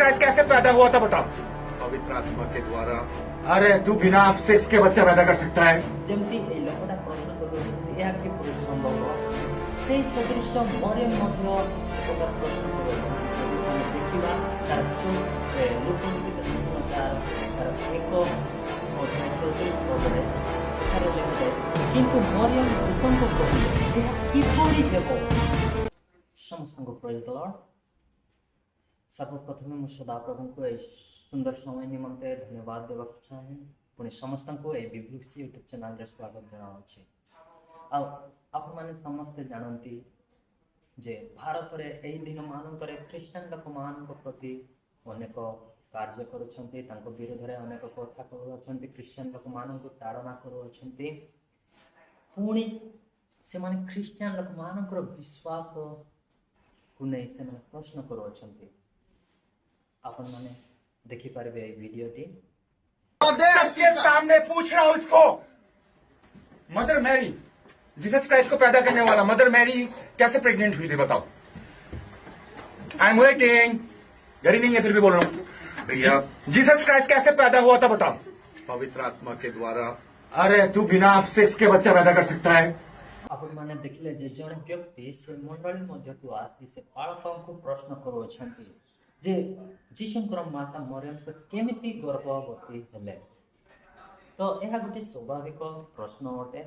Christ कैसे पैदा हुआ था बताओ। पवित्र आत्मा के द्वारा। अरे तू बिना सेक्स के बच्चा पैदा कर सकता है? ଯେମିତି ଏଇ ଲୋକଟା ପ୍ରଶ୍ନ କରୁଅଛନ୍ତି, ଏହା କିପରି ସମ୍ଭବ, ସେଇ ସଦୃଶ ମରିୟମ ମଧ୍ୟ ଏ ପ୍ରକାର ପ୍ରଶ୍ନ କରୁଅଛନ୍ତି। ଯଦି ଆମେ ଦେଖିବା ତାର ଲୂକ ଲିଖିତ ସୁସମାଚାର ତାର 1 ଅଧ୍ୟାୟ 34 ପଦରେ ଏଠାରେ ଲେଖାଯାଏ, କିନ୍ତୁ ମରିୟମ ଦୂତଙ୍କୁ କହିଲେ, ଏହା କିପରି ହେବ? ସମସ୍ତଙ୍କୁ ପ୍ରେଜ୍ ଦ ଲର୍ଡ। ସର୍ବପ୍ରଥମେ ମୁଁ ସଦାପ୍ରଭୁଙ୍କୁ ଏହି ସୁନ୍ଦର ସମୟ ନିମନ୍ତେ ଧନ୍ୟବାଦ ଦେବାକୁ ଚାହେଁ। ପୁଣି ସମସ୍ତଙ୍କୁ ଏହି ବିଭୂଷି ୟୁଟ୍ୟୁବ୍ ଚ୍ୟାନେଲରେ ସ୍ୱାଗତ ଜଣାଉଛି। ଆଉ ଆପଣମାନେ ସମସ୍ତେ ଜାଣନ୍ତି ଯେ ଭାରତରେ ଏହି ଦିନମାନଙ୍କରେ ଖ୍ରୀଷ୍ଟିଆନ ଲୋକମାନଙ୍କ ପ୍ରତି ଅନେକ କାର୍ଯ୍ୟ କରୁଛନ୍ତି, ତାଙ୍କ ବିରୁଦ୍ଧରେ ଅନେକ କଥା କହୁଅଛନ୍ତି, ଖ୍ରୀଷ୍ଟିଆନ ଲୋକମାନଙ୍କୁ ତାଡ଼ନା କରୁଅଛନ୍ତି। ପୁଣି ସେମାନେ ଖ୍ରୀଷ୍ଟିଆନ ଲୋକମାନଙ୍କର ବିଶ୍ୱାସକୁ ନେଇ ସେମାନେ ପ୍ରଶ୍ନ କରୁଅଛନ୍ତି। ଆପଣମାନେ ଦେଖିପାରିବେ ଏଇ ଭିଡ଼ିଓଟି। सबके सामने पूछ रहा हूं इसको, मदर मैरी, जीसस क्राइस्ट को पैदा करने वाला मदर मैरी कैसे प्रेग्नेंट हुई थी बताओ। I am waiting। घड़ी नहीं है, फिर भी बोल रहा हूं। भैया। जीसस क्राइस्ट कैसे पैदा हुआ था बताओ। पवित्र आत्मा के द्वारा। अरे तू बिना सेक्स के बच्चा पैदा कर सकता है? ଆପଣମାନେ ଦେଖିଲେ ଯେ ଜଣେ ବ୍ୟକ୍ତି ସେ ମଣ୍ଡଳୀ ମଧ୍ୟକୁ ଆସି ସେ ପାଳକଙ୍କୁ ପ୍ରଶ୍ନ କରୁଅଛନ୍ତି ଯେ ଯୀଶୁଙ୍କର ମାତା ମରିୟମ ସେ କେମିତି ଗର୍ଭବତୀ ହେଲେ। ତ ଏହା ଗୋଟେ ସ୍ୱାଭାବିକ ପ୍ରଶ୍ନ ଅଟେ।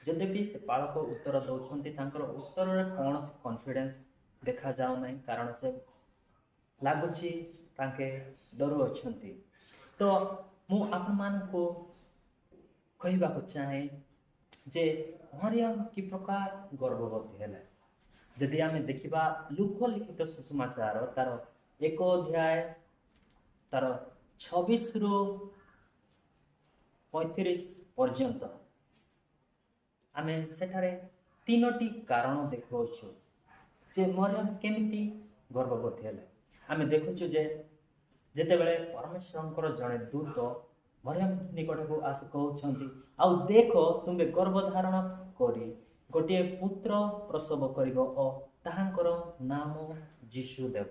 ଯଦ୍ୟପି ସେ ପାଳକ ଉତ୍ତର ଦେଉଛନ୍ତି, ତାଙ୍କର ଉତ୍ତରରେ କୌଣସି କନଫିଡେନ୍ସ ଦେଖାଯାଉ ନାହିଁ, କାରଣ ସେ ଲାଗୁଛି ତାଙ୍କେ ଡରୁଅଛନ୍ତି। ତ ମୁଁ ଆପଣମାନଙ୍କୁ କହିବାକୁ ଚାହେଁ ଯେ ମରିୟମ କି ପ୍ରକାର ଗର୍ଭବତୀ ହେଲେ। ଯଦି ଆମେ ଦେଖିବା ଲୂକ ଲିଖିତ ସୁସମାଚାର ତାର 1 ଅଧ୍ୟାୟ ତାର 26ରୁ 35 ପର୍ଯ୍ୟନ୍ତ, ଆମେ ସେଠାରେ ତିନୋଟି କାରଣ ଦେଖୁଅଛୁ ଯେ ମରିୟମ କେମିତି ଗର୍ଭବତୀ ହେଲେ। ଆମେ ଦେଖୁଛୁ ଯେ ଯେତେବେଳେ ପରମେଶ୍ୱରଙ୍କର ଜଣେ ଦୂତ ମରିୟମ ନିକଟକୁ ଆସି କହୁଛନ୍ତି, ଆଉ ଦେଖ, ତୁମେ ଗର୍ଭଧାରଣ କରି ଗୋଟିଏ ପୁତ୍ର ପ୍ରସବ କରିବ ଓ ତାହାଙ୍କର ନାମ ଯୀଶୁ ଦେବ।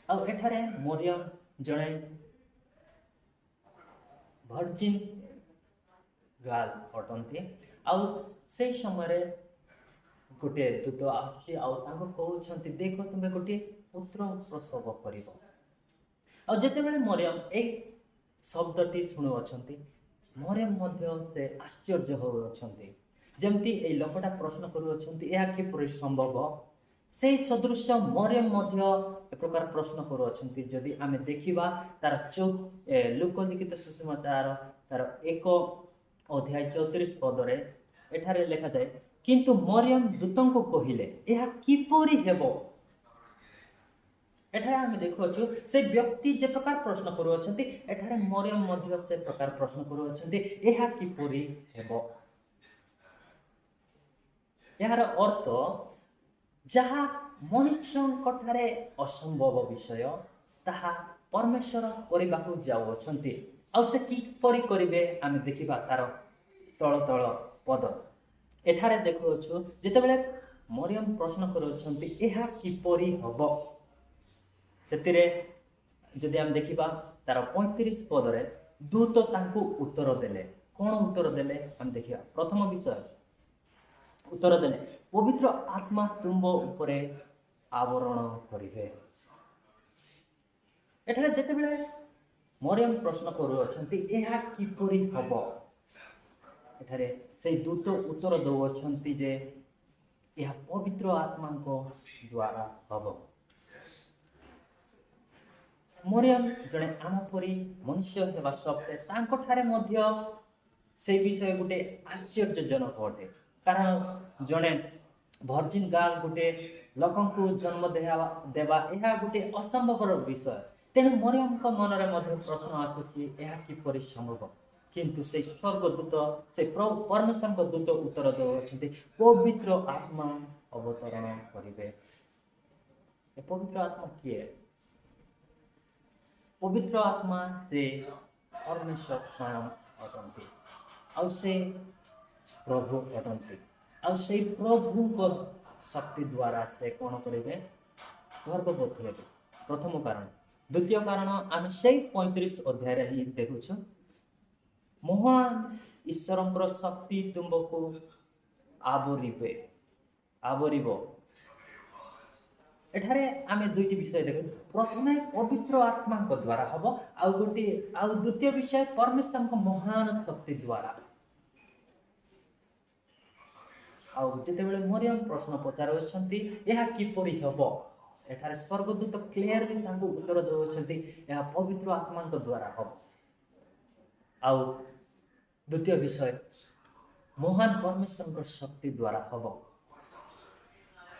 ଆଉ ଏଠାରେ ମରିୟମ ଜଣେ ଭର୍ଜିନ୍ ଗାର୍ଲ ଅଟନ୍ତି। ଆଉ ସେଇ ସମୟରେ ଗୋଟିଏ ଦୂତ ଆସୁଛି ଆଉ ତାଙ୍କୁ କହୁଛନ୍ତି, ଦେଖ, ତୁମେ ଗୋଟିଏ ପୁତ୍ର ପ୍ରସବ କରିବ। ଆଉ ଯେତେବେଳେ ମରିୟମ ଏଇ ଶବ୍ଦଟି ଶୁଣୁଅଛନ୍ତି, ମରିୟମ ମଧ୍ୟ ସେ ଆଶ୍ଚର୍ଯ୍ୟ ହେଉଅଛନ୍ତି। ଯେମିତି ଏଇ ଲୋକଟା ପ୍ରଶ୍ନ କରୁଅଛନ୍ତି, ଏହା କିପରି ସମ୍ଭବ, ସେଇ ସଦୃଶ ମରିୟମ ମଧ୍ୟ ଏ ପ୍ରକାର ପ୍ରଶ୍ନ କରୁଅଛନ୍ତି। ଯଦି ଆମେ ଦେଖିବା ତାର ଲୂକ ଲିଖିତ ସୁସମାଚାର ତାର 1 ଅଧ୍ୟାୟ 34 ପଦରେ ଏଠାରେ ଲେଖାଯାଏ, କିନ୍ତୁ ମରିୟମ ଦୂତଙ୍କୁ କହିଲେ, ଏହା କିପରି ହେବ? ଏଠାରେ ଆମେ ଦେଖୁଅଛୁ ସେ ବ୍ୟକ୍ତି ଯେ ପ୍ରକାର ପ୍ରଶ୍ନ କରୁଅଛନ୍ତି, ଏଠାରେ ମରିୟମ ମଧ୍ୟ ସେ ପ୍ରକାର ପ୍ରଶ୍ନ କରୁଅଛନ୍ତି, ଏହା କିପରି ହେବ? ଏହାର ଅର୍ଥ ଯାହା ମନୁଷ୍ୟଙ୍କ ଠାରେ ଅସମ୍ଭବ ବିଷୟ, ତାହା ପରମେଶ୍ୱର କରିବାକୁ ଯାଉଅଛନ୍ତି। ଆଉ ସେ କିପରି କରିବେ, ଆମେ ଦେଖିବା ତାର ତଳ ତଳ ପଦ। ଏଠାରେ ଦେଖୁଅଛୁ ଯେତେବେଳେ ମରିୟମ ପ୍ରଶ୍ନ କରୁଅଛନ୍ତି, ଏହା କିପରି ହେବ, ସେଥିରେ ଯଦି ଆମେ ଦେଖିବା ତାର 35 ପଦରେ ଦୂତ ତାଙ୍କୁ ଉତ୍ତର ଦେଲେ। କ'ଣ ଉତ୍ତର ଦେଲେ ଆମେ ଦେଖିବା। ପ୍ରଥମ ବିଷୟ ଉତ୍ତର ଦେଲେ, ପବିତ୍ର ଆତ୍ମା ତୁମ୍ଭ ଉପରେ ଆବରଣ କରିବେ। ଏଠାରେ ଯେତେବେଳେ ମରିୟମ ପ୍ରଶ୍ନ କରୁଅଛନ୍ତି, ଏହା କିପରି ହେବ, ଏଠାରେ ସେଇ ଦୂତ ଉତ୍ତର ଦେଉଅଛନ୍ତି ଯେ ଏହା ପବିତ୍ର ଆତ୍ମାଙ୍କ ଦ୍ୱାରା ହେବ। ମରିୟମ ଜଣେ ଆମ ପରି ମନୁଷ୍ୟ ହେବା ସତ୍ତ୍ୱେ ତାଙ୍କଠାରେ ମଧ୍ୟ ସେଇ ବିଷୟ ଗୋଟେ ଆଶ୍ଚର୍ଯ୍ୟଜନକ ଅଟେ, କାରଣ ଜଣେ ଭର୍ଜିନ୍ ଗାର୍ଲ ଗୋଟେ ଲୋକଙ୍କୁ ଜନ୍ମ ଦେବା ଏହା ଗୋଟେ ଅସମ୍ଭବର ବିଷୟ। ତେଣୁ ମରିୟମଙ୍କ ମନରେ ମଧ୍ୟ ପ୍ରଶ୍ନ ଆସୁଛି, ଏହା କିପରି ସମ୍ଭବ? କିନ୍ତୁ ସେଇ ସ୍ୱର୍ଗଦୂତ, ସେ ପରମେଶ୍ୱରଙ୍କ ଦୂତ ଉତ୍ତର ଦେଉଅଛନ୍ତି, ପବିତ୍ର ଆତ୍ମା ଅବତରଣ କରିବେ। ଏ ପବିତ୍ର ଆତ୍ମା କିଏ? ପବିତ୍ର ଆତ୍ମା ସେ ପରମେଶ୍ୱର ସ୍ୱୟଂ ଅଟନ୍ତି ଆଉ ସେ ପ୍ରଭୁ ଅଟନ୍ତି। ଆଉ ସେଇ ପ୍ରଭୁଙ୍କ ଶକ୍ତି ଦ୍ୱାରା ସେ କ'ଣ କରିବେ? ଗର୍ଭବତୀ ହେବେ। ପ୍ରଥମ କାରଣ। ଦ୍ୱିତୀୟ କାରଣ ଆମେ ସେଇ 35 ଅଧ୍ୟାୟରେ ହିଁ ଦେଖୁଛୁ, ମହାନ ଈଶ୍ୱରଙ୍କର ଶକ୍ତି ତୁମ୍ଭକୁ ଆବରିବ। ଏଠାରେ ଆମେ ଦୁଇଟି ବିଷୟ ଦେଖୁ। ପ୍ରଥମେ ପବିତ୍ର ଆତ୍ମାଙ୍କ ଦ୍ୱାରା ହବ, ଆଉ ଗୋଟିଏ ଆଉ ଦ୍ୱିତୀୟ ବିଷୟ ପରମେଶ୍ୱରଙ୍କ ମହାନ ଶକ୍ତି ଦ୍ୱାରା। ଆଉ ଯେତେବେଳେ ମରିୟମ ପ୍ରଶ୍ନ ପଚାରୁଅଛନ୍ତି ଏହା କିପରି ହେବ, ଏଠାରେ ସ୍ୱର୍ଗଦୂତ କ୍ଲିୟରଲି ତାଙ୍କୁ ଉତ୍ତର ଦେଉଛନ୍ତି ଏହା ପବିତ୍ର ଆତ୍ମାଙ୍କ ଦ୍ୱାରା ହେବ। ଆଉ ଦ୍ୱିତୀୟ ବିଷୟ ମହାନ ପରମେଶ୍ୱରଙ୍କ ଶକ୍ତି ଦ୍ୱାରା ହେବ।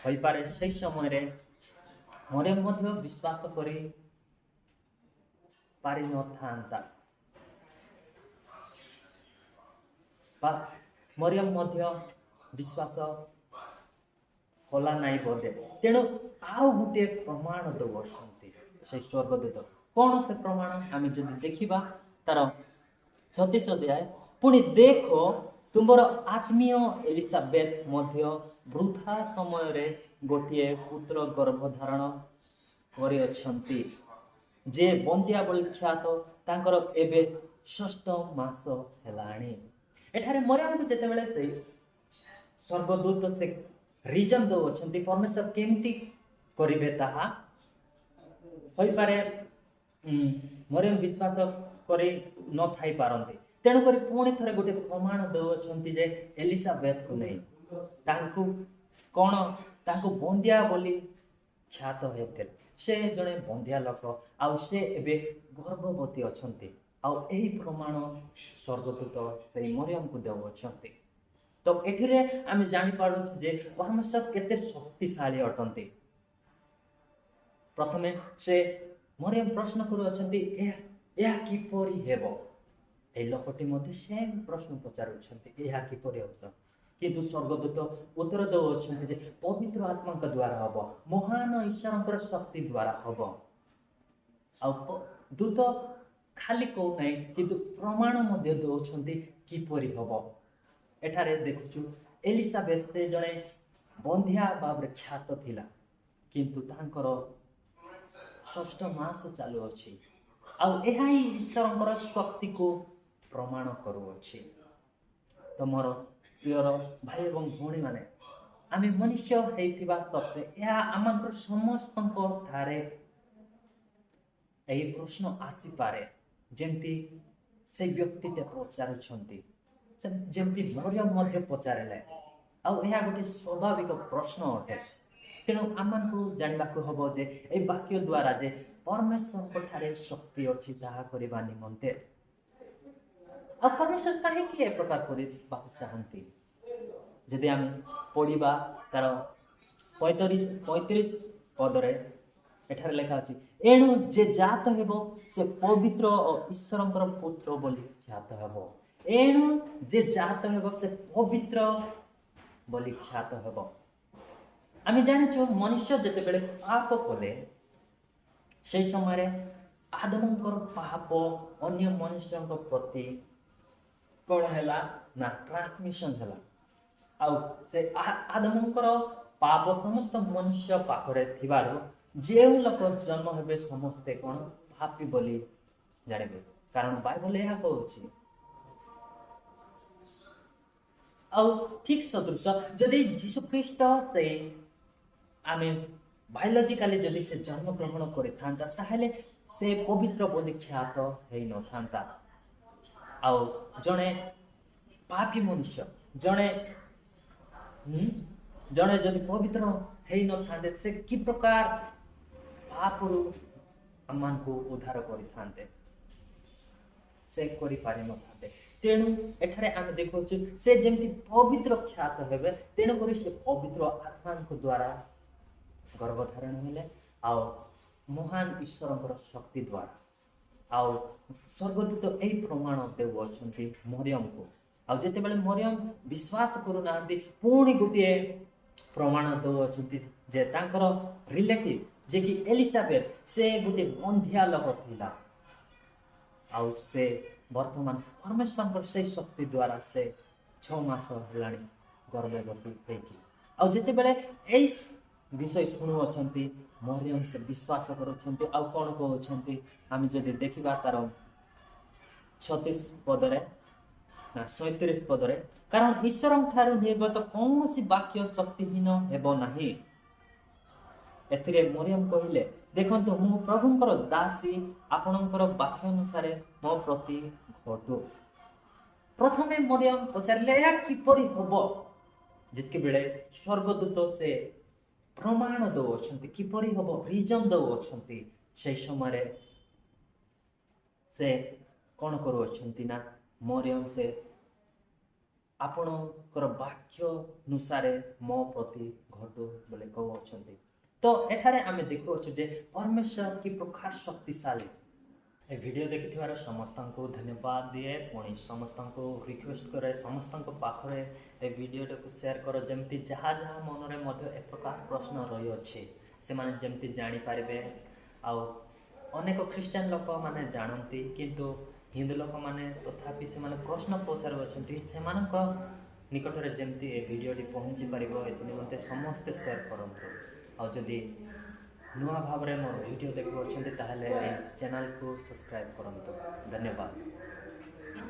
ହୋଇପାରେ ସେଇ ସମୟରେ ମରିୟମ ମଧ୍ୟ ବିଶ୍ୱାସ କରି ପାରିନଥାନ୍ତା ବା ମରିୟମ ମଧ୍ୟ ବିଶ୍ୱାସ କଲା ନାହିଁ ବୋଧେ। ତେଣୁ ଆଉ ଗୋଟିଏ ପ୍ରମାଣ ଦେଉଅଛନ୍ତି ସେଇ ସ୍ୱର୍ଗଦୂତ। କ'ଣ ସେ ପ୍ରମାଣ ଆମେ ଯଦି ଦେଖିବା ତାର 36 ଅଧ୍ୟାୟ, ପୁଣି ଦେଖ ତୁମର ଆତ୍ମୀୟ ଏଲିସାବେଥ ମଧ୍ୟ ବୃଦ୍ଧା ସମୟରେ ଗୋଟିଏ ପୁତ୍ର ଗର୍ଭଧାରଣ କରିଅଛନ୍ତି, ଯେ ବନ୍ଦିଆ ବୋଲି ଖ୍ୟାତ, ତାଙ୍କର ଏବେ 6ଷ୍ଠ ମାସ ହେଲାଣି। ଏଠାରେ ମରିୟମକୁ ଯେତେବେଳେ ସେଇ ସ୍ୱର୍ଗଦୂତ ସେ ରିଜନ ଦେଉଅଛନ୍ତି ପରମେଶ୍ୱର କେମିତି କରିବେ ତାହା, ହୋଇପାରେ ମରିୟମ ବିଶ୍ୱାସ କରି ନଥାଇ ପାରନ୍ତି। ତେଣୁକରି ପୁଣି ଥରେ ଗୋଟେ ପ୍ରମାଣ ଦେଉଅଛନ୍ତି ଯେ ଏଲିସାବେଥକୁ ନେଇ ତାଙ୍କୁ କ'ଣ ତାଙ୍କୁ ବନ୍ଦିଆ ବୋଲି ଖ୍ୟାତ ହେଉଥିଲେ, ସେ ଜଣେ ବନ୍ଦିଆ ଲୋକ ଆଉ ସେ ଏବେ ଗର୍ଭବତୀ ଅଛନ୍ତି। ଆଉ ଏହି ପ୍ରମାଣ ସ୍ୱର୍ଗଦୂତ ସେଇ ମରିୟମକୁ ଦେଉଅଛନ୍ତି। ତ ଏଥିରେ ଆମେ ଜାଣିପାରୁଛୁ ଯେ ପରମେଶ୍ୱର କେତେ ଶକ୍ତିଶାଳୀ ଅଟନ୍ତି। ପ୍ରଥମେ ସେ ମରିୟମ ପ୍ରଶ୍ନ କରୁଅଛନ୍ତି ଏହା କିପରି ହେବ, ଏହି ଲୋକଟି ମଧ୍ୟ ସେମ୍ ପ୍ରଶ୍ନ ପଚାରୁଛନ୍ତି ଏହା କିପରି ହେବ, କିନ୍ତୁ ସ୍ୱର୍ଗଦୂତ ଉତ୍ତର ଦେଉଅଛନ୍ତି ଯେ ପବିତ୍ର ଆତ୍ମାଙ୍କ ଦ୍ୱାରା ହେବ, ମହାନ ଈଶ୍ୱରଙ୍କର ଶକ୍ତି ଦ୍ୱାରା ହେବ। ଆଉ ଦୂତ ଖାଲି କହୁନାହିଁ କିନ୍ତୁ ପ୍ରମାଣ ମଧ୍ୟ ଦେଉଛନ୍ତି କିପରି ହେବ। ଏଠାରେ ଦେଖୁଛୁ ଏଲିସାବେଥ ସେ ଜଣେ ବନ୍ଧ୍ୟା ଭାବରେ ଖ୍ୟାତ ଥିଲା, କିନ୍ତୁ ତାଙ୍କର 6ଷ୍ଠ ମାସ ଚାଲୁଅଛି। ଆଉ ଏହା ହିଁ ଈଶ୍ୱରଙ୍କର ଶକ୍ତିକୁ ପ୍ରମାଣ କରୁଅଛି। ତମର ପ୍ରିୟର ଭାଇ ଏବଂ ଭଉଣୀମାନେ, ଆମେ ମନୁଷ୍ୟ ହେଇଥିବା ସତ୍ତ୍ୱେ ଏହା ଆମମାନଙ୍କର ସମସ୍ତଙ୍କ ଠାରେ ଏହି ପ୍ରଶ୍ନ ଆସିପାରେ, ଯେମିତି ସେଇ ବ୍ୟକ୍ତିଟା ପଚାରୁଛନ୍ତି, ଯେମିତି ମରିୟମ ମଧ୍ୟ ପଚାରିଲେ। ଆଉ ଏହା ଗୋଟେ ସ୍ୱାଭାବିକ ପ୍ରଶ୍ନ ଅଟେ। ତେଣୁ ଆମମାନଙ୍କୁ ଜାଣିବାକୁ ହେବ ଯେ ଏଇ ବାକ୍ୟ ଦ୍ୱାରା ଯେ ପରମେଶ୍ୱରଙ୍କ ଠାରେ ଶକ୍ତି ଅଛି ତାହା କରିବା ନିମନ୍ତେ। ଆଉ ପରମେଶ୍ୱର କାହିଁକି ଏ ପ୍ରକାର କରିବାକୁ ଚାହାନ୍ତି? ଯଦି ଆମେ ପଢ଼ିବା ତାର 35 ପଦରେ ଏଠାରେ ଲେଖା ଅଛି, ଏଣୁ ଯେ ଜାତ ହେବ ସେ ପବିତ୍ର ଓ ଈଶ୍ୱରଙ୍କର ପୁତ୍ର ବୋଲି ଖ୍ୟାତ ହେବ। ଏଣୁ ଯେ ଜାତ ହେବ ସେ ପବିତ୍ର ବୋଲି ଖ୍ୟାତ ହେବ। ଆମେ ଜାଣିଛୁ ମନୁଷ୍ୟ ଯେତେବେଳେ ପାପ କଲେ ସେଇ ସମୟରେ ଆଦମଙ୍କର ପାପ ଅନ୍ୟ ମନୁଷ୍ୟଙ୍କ ପ୍ରତି କ'ଣ ହେଲା ନା ଟ୍ରାନ୍ସମିସନ୍ ହେଲା। ଆଉ ସେ ଆଦମଙ୍କର ପାପ ସମସ୍ତ ମନୁଷ୍ୟ ପାଖରେ ଥିବାରୁ ଯେଉଁ ଲୋକ ଜନ୍ମ ହେବେ ସମସ୍ତେ କ'ଣ ପାପୀ ବୋଲି ଜାଣିବେ, କାରଣ ବାଇବଲ ଏହା କହୁଛି। ଆଉ ଠିକ୍ ସଦୃଶ ଯଦି ଯୀଶୁଖ୍ରୀଷ୍ଟ ସେଇ ଆମେ ବାୟୋଲୋଜିକାଲି ଯଦି ସେ ଜନ୍ମଗ୍ରହଣ କରିଥାନ୍ତା ତାହେଲେ ସେ ପବିତ୍ର ବୋଲି ଖ୍ୟାତ ହେଇନଥାନ୍ତା। ଆଉ ଜଣେ ପାପୀ ମନୁଷ୍ୟ ଜଣେ ଜଣେ ଯଦି ପବିତ୍ର ହେଇନଥାନ୍ତେ ସେ କି ପ୍ରକାର ପାପରୁ ଆମମାନଙ୍କୁ ଉଦ୍ଧାର କରିଥାନ୍ତେ? ସେ କରିପାରିନଥାନ୍ତେ। ତେଣୁ ଏଠାରେ ଆମେ ଦେଖୁଛୁ ସେ ଯେମିତି ପବିତ୍ର ଖ୍ୟାତ ହେବେ, ତେଣୁକରି ସେ ପବିତ୍ର ଆତ୍ମାଙ୍କ ଦ୍ୱାରା ଗର୍ଭଧାରଣ ହେଲେ ଆଉ ମହାନ ଈଶ୍ୱରଙ୍କର ଶକ୍ତି ଦ୍ୱାରା। ଆଉ ସ୍ୱର୍ଗଦୂତ ଏହି ପ୍ରମାଣ ଦେଉଅଛନ୍ତି ମରିୟମକୁ। ଆଉ ଯେତେବେଳେ ମରିୟମ ବିଶ୍ୱାସ କରୁନାହାନ୍ତି ପୁଣି ଗୋଟିଏ ପ୍ରମାଣ ଦେଉଅଛନ୍ତି ଯେ ତାଙ୍କର ରିଲେଟିଭ ଯିଏକି ଏଲିସାବେଥ ସେ ଗୋଟିଏ ବନ୍ଧିଆ ଲୋକ ଥିଲା, ଆଉ ସେ ବର୍ତ୍ତମାନ ପରମେଶ୍ୱରଙ୍କର ସେଇ ଶକ୍ତି ଦ୍ୱାରା ସେ 6 ମାସ ହେଲାଣି ଗର୍ଭବତୀ ହେଇକି। ଆଉ ଯେତେବେଳେ ଏଇ ବିଷୟ ଶୁଣୁଅଛନ୍ତି, ମରିୟମ ସେ ବିଶ୍ୱାସ କରୁଛନ୍ତି। ଆଉ କ'ଣ କହୁଛନ୍ତି ଆମେ ଯଦି ଦେଖିବା ତାର 36 ପଦରେ ନା 37 ପଦରେ, କାରଣ ଈଶ୍ୱରଙ୍କ ଠାରୁ ନିର୍ଗତ କୌଣସି ବାକ୍ୟ ଶକ୍ତିହୀନ ହେବ ନାହିଁ। ଏଥିରେ ମରିୟମ କହିଲେ, ଦେଖନ୍ତୁ, ମୁଁ ପ୍ରଭୁଙ୍କର ଦାସୀ, ଆପଣଙ୍କର ବାକ୍ୟ ଅନୁସାରେ ମୋ ପ୍ରତି ଘଟୁ। ପ୍ରଥମେ ମରିୟମ ପଚାରିଲେ, ଏହା କିପରି ହବ? ଯେତିକିବେଳେ ସ୍ୱର୍ଗଦୂତ ସେ ପ୍ରମାଣ ଦେଉଅଛନ୍ତି କିପରି ହବ, ରିଜନ ଦେଉଅଛନ୍ତି, ସେଇ ସମୟରେ ସେ କ'ଣ କରୁଅଛନ୍ତି ନା ମରିୟମ ସେ ଆପଣଙ୍କର ବାକ୍ୟ ଅନୁସାରେ ମୋ ପ୍ରତି ଘଟୁ ବୋଲି କହୁଅଛନ୍ତି। ତ ଏଠାରେ ଆମେ ଦେଖୁଅଛୁ ଯେ ପରମେଶ୍ୱର କି ପ୍ରକାର ଶକ୍ତିଶାଳୀ। ଏ ଭିଡ଼ିଓ ଦେଖିଥିବାର ସମସ୍ତଙ୍କୁ ଧନ୍ୟବାଦ ଦିଏ। ପୁଣି ସମସ୍ତଙ୍କୁ ରିକ୍ୱେଷ୍ଟ କରେ, ସମସ୍ତଙ୍କ ପାଖରେ ଏ ଭିଡ଼ିଓଟାକୁ ସେୟାର କର, ଯେମିତି ଯାହା ଯାହା ମନରେ ମଧ୍ୟ ଏ ପ୍ରକାର ପ୍ରଶ୍ନ ରହିଅଛି ସେମାନେ ଯେମିତି ଜାଣିପାରିବେ। ଆଉ ଅନେକ ଖ୍ରୀଷ୍ଟିଆନ ଲୋକମାନେ ଜାଣନ୍ତି, କିନ୍ତୁ ହିନ୍ଦୁ ଲୋକମାନେ ତଥାପି ସେମାନେ ପ୍ରଶ୍ନ ପଚାରୁଅଛନ୍ତି। ସେମାନଙ୍କ ନିକଟରେ ଯେମିତି ଏ ଭିଡ଼ିଓଟି ପହଞ୍ଚି ପାରିବ, ଏଥି ନିମନ୍ତେ ସମସ୍ତେ ସେୟାର କରନ୍ତୁ। ଆଉ ଯଦି ନୂଆ ଭାବରେ ମୋର ଭିଡ଼ିଓ ଦେଖୁଅଛନ୍ତି, ତାହେଲେ ଏଇ ଚ୍ୟାନେଲକୁ ସବସ୍କ୍ରାଇବ୍ କରନ୍ତୁ। ଧନ୍ୟବାଦ।